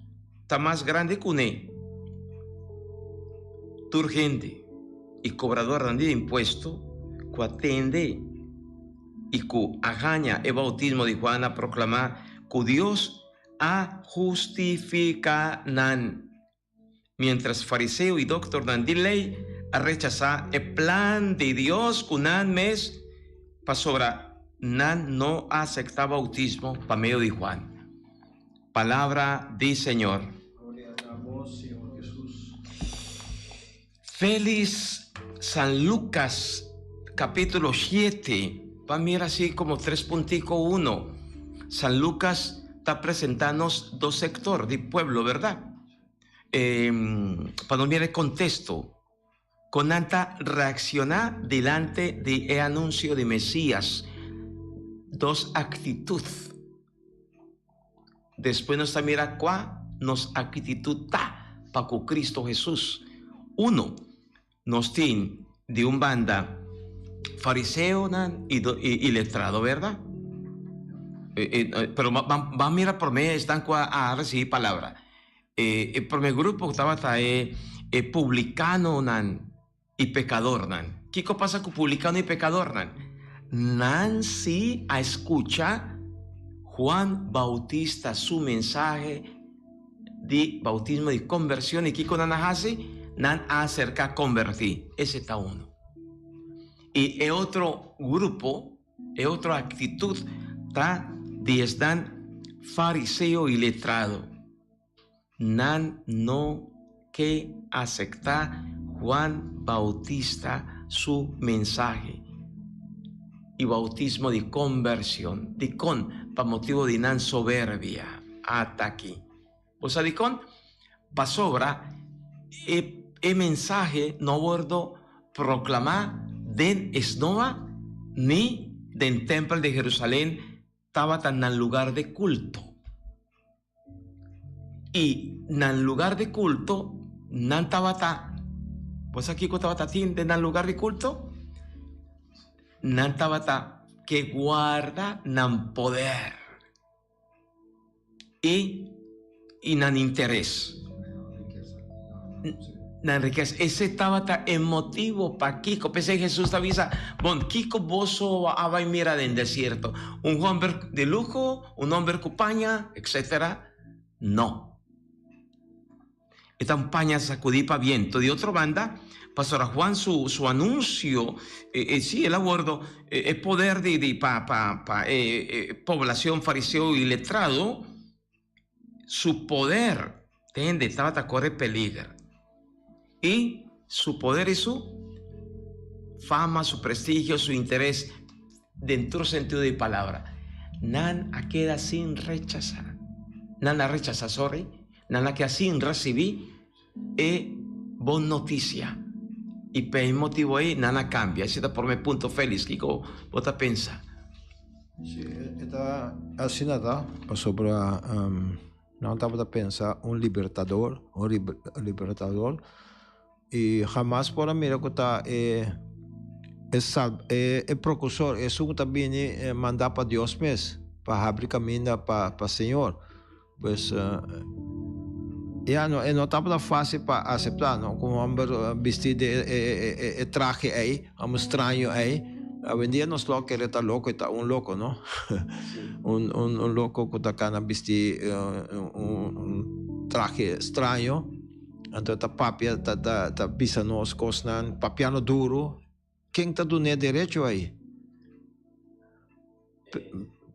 ta mas grandi kuné. Tur hende i kobradornan di impuesto ku a tende i ku a haña e boutismo di Juan a proklamá ku Dios a hustifiká nan, miéntras fariseo i doktornan di lei a rechasá e plan di Dios ku nan mes pasobra nan no a asektá boutismo pa medio di Juan. Palabra di Señor. Gloria na bo, Señor Jesus. Felis San Lucas capítulo 7 pa mira así como tres puntico uno. San Lucas ta presenta nos dos sector di pueblo, verdad? Eh, pa nos mira e contexto. Con nan ta reacciona dilante di e anuncio di Mesías. Dos actitud. Despues nos ta mira kua nos aktitut ta pa ku Kristu Hesus. Uno, nos tin di un banda fariseonan i letrado, bèrdat? Pero ban mira promé esnan ku a risibí palabra. E promé grupo tabata e publikanonan i pekadornan. Kiko pasa ku publikano i pekadornan? Nan sí a skucha Juan Bautista su mensahe di boutismo di kombershon, i kiko nan a hasi? Nan a aserká kombertí. Ese ta unu. I e otro grupo, e otro aktitut ta di esnan fariseo i letrado. Nan no ke acepta Juan Bautista su mensahe y bautismo di conversion. Dicon? Pa motibo di nan soberbia. Ata aki. Bo sa dicon? Pasobra e e mensahe no wordo proclama den esnoa ni den tempel di Jerusalén tabata nan lugar de culto. I nan lugar di kulto nan tabata, bo sa kiko tabata tin den nan lugar di kulto? Nan tabata ke guarda nan poder i i nan interes. Nan rikesa. Ese tabata e motibo pakiko. P'esei Hesus ta bisa, Bon, kiko boso a bai mira den desierto? Un homber di luho? Un homber ku paña? Etcetera. No. E ta un paña sakudí pa biento. Di otro banda, Pastora Juan su su anuncio, e si, el a wordo e poder di di pa pa pa e e poblacion fariseo i letrado, Su poder, tende, tabata kore peliger. I su poder i su fama, su prestigio, su interes, den tur sentido di palabra, nan a keda sin rechasá. Nan a rechasá, sorry, nan a keda sin risibí e bon notisia. I p'e motibu ei nan a kambia. Esei ta promé punto, Félix. Kiko bo ta pensa? Sí, e ta asina ta, pasobra nan tabata pensa un libertador, un libertador, i hamas por a mira ku ta e e sal e prokusor, esun ku ta bini mandá pa Dios mes pa habri kaminda pa pa Señor. Pues, ya no, e no tabata fácil pa aceptá, no? Ku un homber bistí den e trahe ei, un straño ei. Awendia nos lo kere ta loko, e ta un loko, no? Un un loko ku ta kana bistí un trahe straño, anto ta papia, ta ta bisa nos kosnan, papiando duru. Ken ta dun'é derecho ei?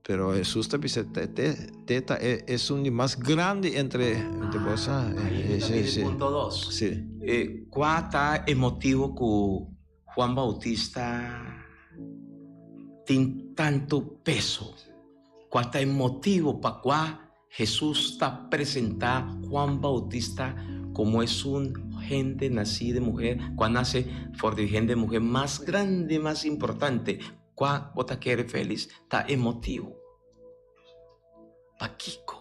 Pero Hesus ta bisa, Te ta esun di mas grandi entre boso. Ahí ta bini punto dos. Kua ta e motibu ku Juan Bautista tin tantu peso? Kua ta e motibu pa kua Hesus ta presentá Juan Bautista komo esun hende nasí di muher ku a nase for di hende muher mas grandi, mas importante. Kua bo ta kere, Félix, ta e motibu? Pakiko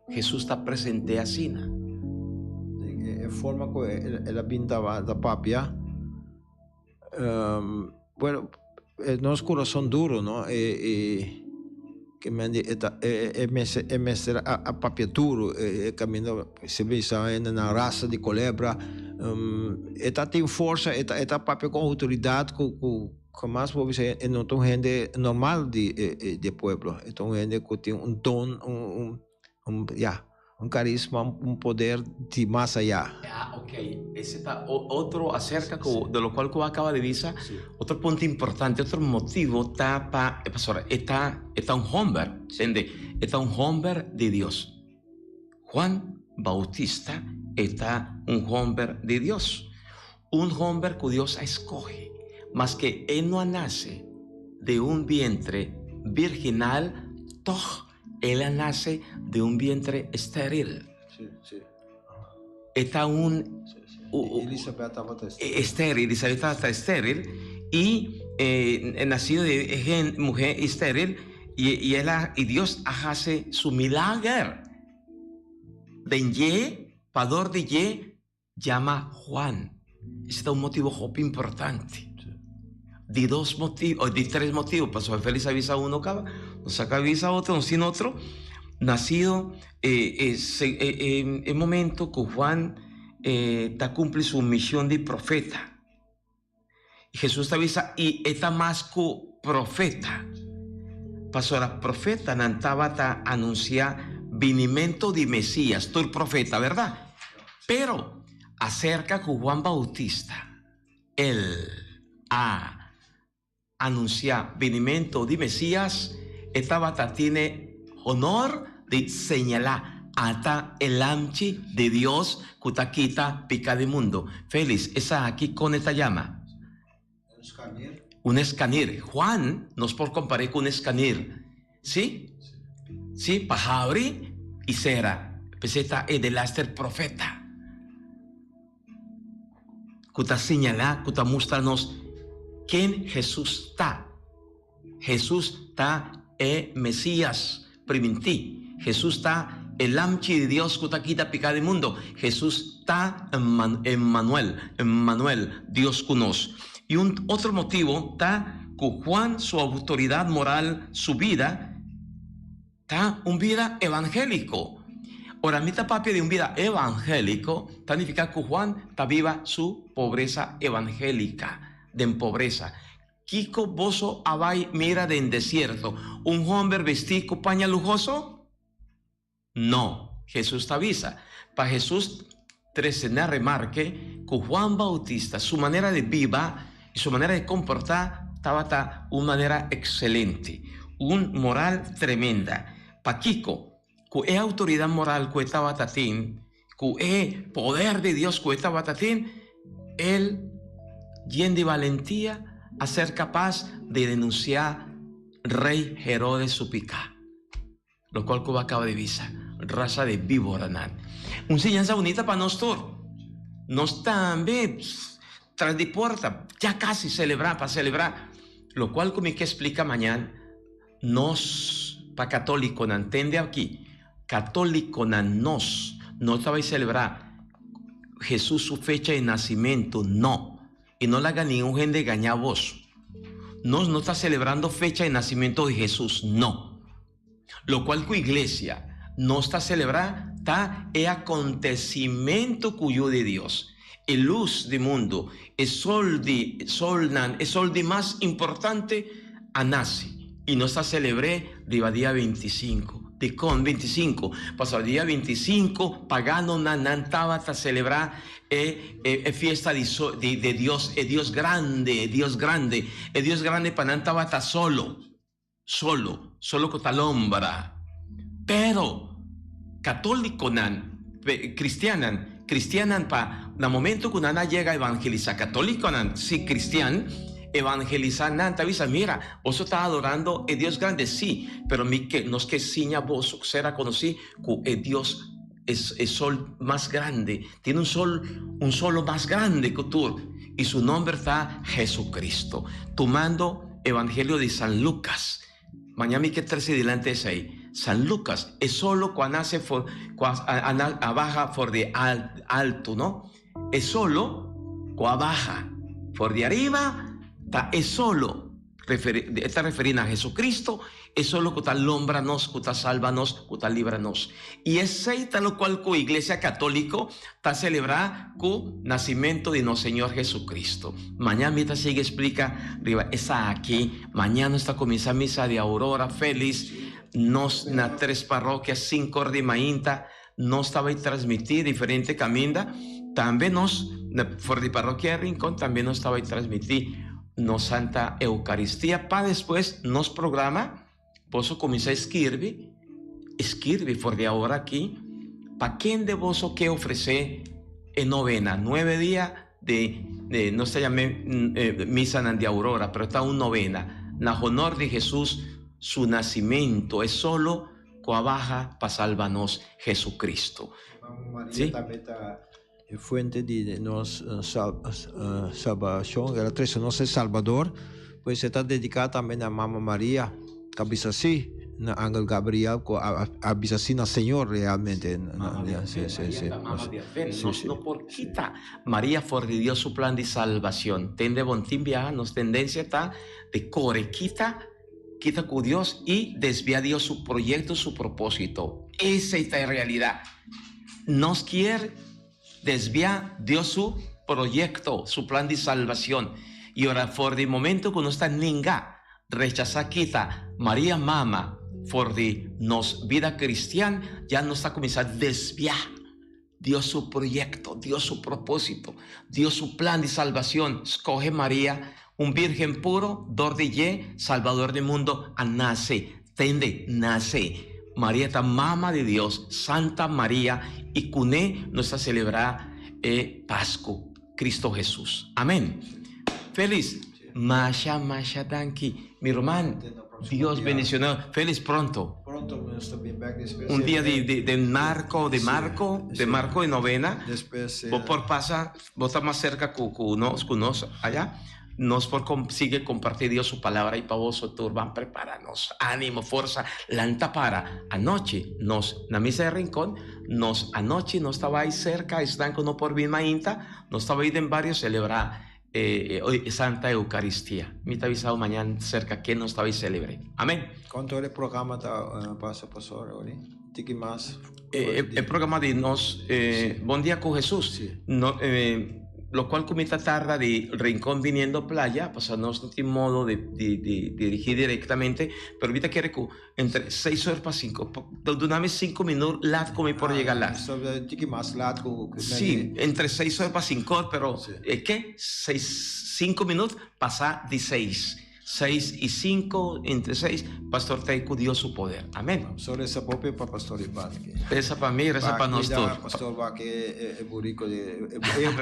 Hesus ta present'é asina? E forma ku el a bin ta papia, Bueno, nos kurason duro, no? E ke men di e ta e mester e mester a papia duro e kaminda se bisa hende nan rasa di kolebra. E ta tin forsa, e ta e ta papia ku outoridat ku ku hamas bo bisa e no ta un hende normal di di e pueblo. E ta un hende ku tin un don un un ya. Un carisma, un poder di mas ayá. Ah, ok. Ese ta otro acerca cu, de lo cual cu acaba di bisa. Otro punto importante, otro motivo ta pa, e pasobra e ta, e ta un homber, tende? E ta un homber di Dios. Juan Bautista e ta un homber di Dios. Un homber cu Dios a escoge, maske e no a nace di un vientre virginal, toch El a nace di un vientre esteril. Sí, sí. E ta un... Sí, sí. Elisabet tabata esteril. Esteril, Elisabet tabata esteril y eh, nacido de mujer esteril y, y, él a, y Dios a hace su milager. Den dje, pa dor di dje, yama Juan. Ese ta un motibo hopi importante. Di dos motibo, o di tres motibo, pasobra Félix a bisa uno caba, nos a caba bisa otro, nos tin otro. Nacido e, e, e momento cu Juan ta cumpli su mision di profeta. Hesus ta bisa, I e ta mas ku profeta. Pasobra profetanan tabata anunsiá binimento di Mesías, tur profeta, bèrdat? Pero, aserka ku Juan Bautista, el a anunsiá binimento di Mesías, e tabata tine honor di señalá, Ata e Lamchi di Dios ku ta kita piká di mundu. Félix, esaki kon e ta yama? Un skanir. Un skanir. Juan nos por kompar'é ku un skanir. Sí? Sí, pa habri i sera. P'esei ta e delaster profeta ku ta señalá, ku ta mustra nos ken Hesus ta. Hesus ta e Mesías primintí. Hesus ta e Lamchi di Dios ku ta kita piká di mundu. Hesus ta Emmanuel, Emmanuel, Dios ku nos. I un otro motibu ta ku Juan su outoridat moral, su bida, ta un bida evangéliko. Ora mi ta papia di un bida evangéliko, ta nifiká ku Juan ta biba su pobresa evangélika, den pobresa. Kiko boso a bai mira den desierto? Un homber bestí ku paña luhoso? No, Hesus ta bisa. Pa Hesus trese na remarke ku Juan Bautista su manera di biba i su manera di komportá tabata un manera ekselente, un moral tremenda. Pakiko? Ku e outoridat moral ku e tabata tin, ku e poder di Dios ku e tabata tin, el, yen di balentia, a ser kapas di denunsiá rei Herodes su piká, lokual ku bo a kaba di bisa, rasa di víboranan. Un siñansa bunita pa nos tur. Nos tambe tras di porta, ya kasi selebrá, pa selebrá, lokual ku mi ke splika mañan. Nos pa catoliconan, tende aki, catoliconan nos no ta bay celebra Jesus su fecha di nacimento, no, y no laga ningun hende gaña bos. Nos no ta celebrando fecha di nacimento di Jesus, no. Locual cu iglesia nos ta celebra ta e acontecimento cu Yu di Dios, e luz di mundo, e sol di solnan, e sol di mas importante a nace y nos ta celebr'é riba dia 25. Dicon 25? Pasobra dia 25 paganonan nan tabata celebra e e fiesta di di di Dios, e Dios grande, e Dios grande, e Dios grande pa nan tabata solo. Solo, solo cu ta lombra. Pero, catoliconan, cristiannan, cristiannan pa na momento cu nan a yega evangelisa, catoliconan, si, cristian, evangelisa nan ta bisa, mira, boso ta adorando e Dios grande, si, pero mi ke, nos ke siña boso, sera conoci cu e Dios, e, e sol mas grande, tin un sol, un solo mas grande cu tur, y su nomber ta Jesucristo. Tumando Evangelio di San Lucas. Maña mi ke trece dilanti esey. San Lucas, e solo cu a nace for, cu a, a, a baha for di al, alto, no? E solo cu a baha for di ariba ta e solo. Referi, e ta referi na Jesucristo, e solo cu ta lombra nos, cu ta salba nos, cu ta libra nos. Y esey ta locual cu Iglesia Catolico ta celebra cu nacimento di nos Señor Jesucristo. Maña mi ta sigui splica riba esaki. Maña nos ta cuminsa misa di Aurora Feliz. Nos na tres parroquia, cinco or di mainta, nos ta bay transmiti diferente caminda. Tambe nos, na for di parroquia Rincon, tambe nos ta bay transmiti nos Santa Eucaristia pa despues nos programa. Boso kuminsá skirbi, skirbi for di awor aki, pa kende boso ke ofresé e novena, nuebe dia di, di nos ta yam'é misanan di aurora, pero ta un novena, na honor di Hesus su nasimentu, e solo ku a baha pa salba nos, Jesucristo. Mama Maria tambe ta e fuente di nos salbashon, el a trese nos e Salbador, pues e ta dediká tambe na Mama Maria, ta bisa si. na Angel Gabriel ku a a bisa si na Señor realmente. Mama di Ya, sí, fe, sí, Maria sí. ta mama di fe. Sí, Nos sí. no por kita Maria for di Dios su plan di salbacion. Tende bon tin biaha nos tendencia ta di core kita kita cu Dios y desvia Dios su proyecto, su proposito. Esey ta e realidad. Nos kier desvia Dios su proyecto, su plan di salbacion. Y ora for di momento cu nos ta ninga, rechasa kita Maria Mama for di nos bida cristian, ya nos ta cuminsa desvia Dios su proyecto, Dios su propósito, Dios su plan di salbacion. Scoge Maria, un virgen puro, dor di dje, Salbador di mundo a nace. Tende, nace. Maria ta Mama di Dios, Santa Maria, y cune nos ta celebra e Pascu, Cristo Jesus. Amen. Feliz. Masha, masha danki, mi ruman. Dios bendiciona. Feliz pronto. Pronto nos ta bin bek despues. Un dia di, di, di marco, di marco, di marco di novena. Despues. Bo por pasa, bo ta mas cerca cu, cu nos, cu nos allá. Nos por com, sigue comparti Dios su palabra y pa boso tur ban prepara nos. Animo, forza, lanta para. Anochi nos na misa de Rincon, nos anochi nos ta bay cerca esnan cu no por bin mainta, nos ta bay den bario celebra e Santa Eucaristia. Mi ta bisa bo mañan cerca ken nos ta bay celebre. Amen. Cuanto ora e programa ta pasa pastor Ori? Tiki mas. E programa di nos Bon Dia cu Jesus. No, locual cu mi ta tarda di Rincon viniendo Playa, pasobra nos no tin modo di di dirigi directamente, pero mi ta kere cu entre seis ora pa cinco, duna mi cinco minut lat cu mi por yega lat. Tiki mas lat cu. Si, entre seis ora pa cinco ora, pero e ke? Seis, cinco minut pasa di seis. Seis y cinco, entre seis, Pastor ta cu Dios su poder. Amen. So reza pope pa Pastor Ivan aki. Reza pa mi, reza pa nos tur. Pastor wak e burico di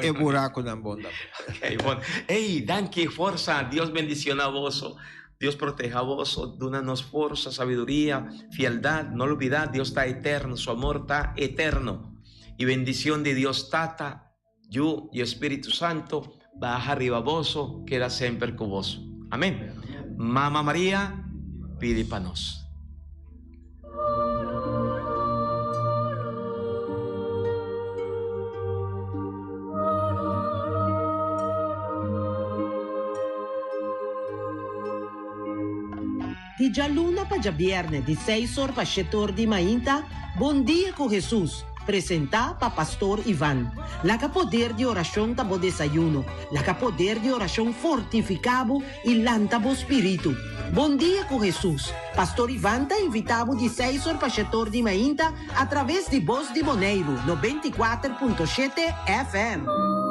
e buraco nan bon da. Ok, bon. Ey, danki, forsa, Dios bendiciona boso. Dios proteha boso, duna nos forsa, sabiduria, fieldad. No lubida, Dios ta eterno, su amor ta eterno. Y bendicion di Dios Tata, Yu y Espíritu Santo baha riba boso, keda semper cu boso. Amen. Mama Maria, pidi pa nos. Di djaluna pa djabièrnè di seis or pa shete or di mainta, Bon Dia ku Hesus, presentá pa Pastor Ivan. Laga poder di orashon ta bo desayuno, laga poder di orashon fortifiká bo i lanta bo spiritu. Bon Dia ku Hesus, Pastor Ivan ta invitá bo di seis or pa shete or di mainta atraves di Bos di Boneiru, 94.7 FM.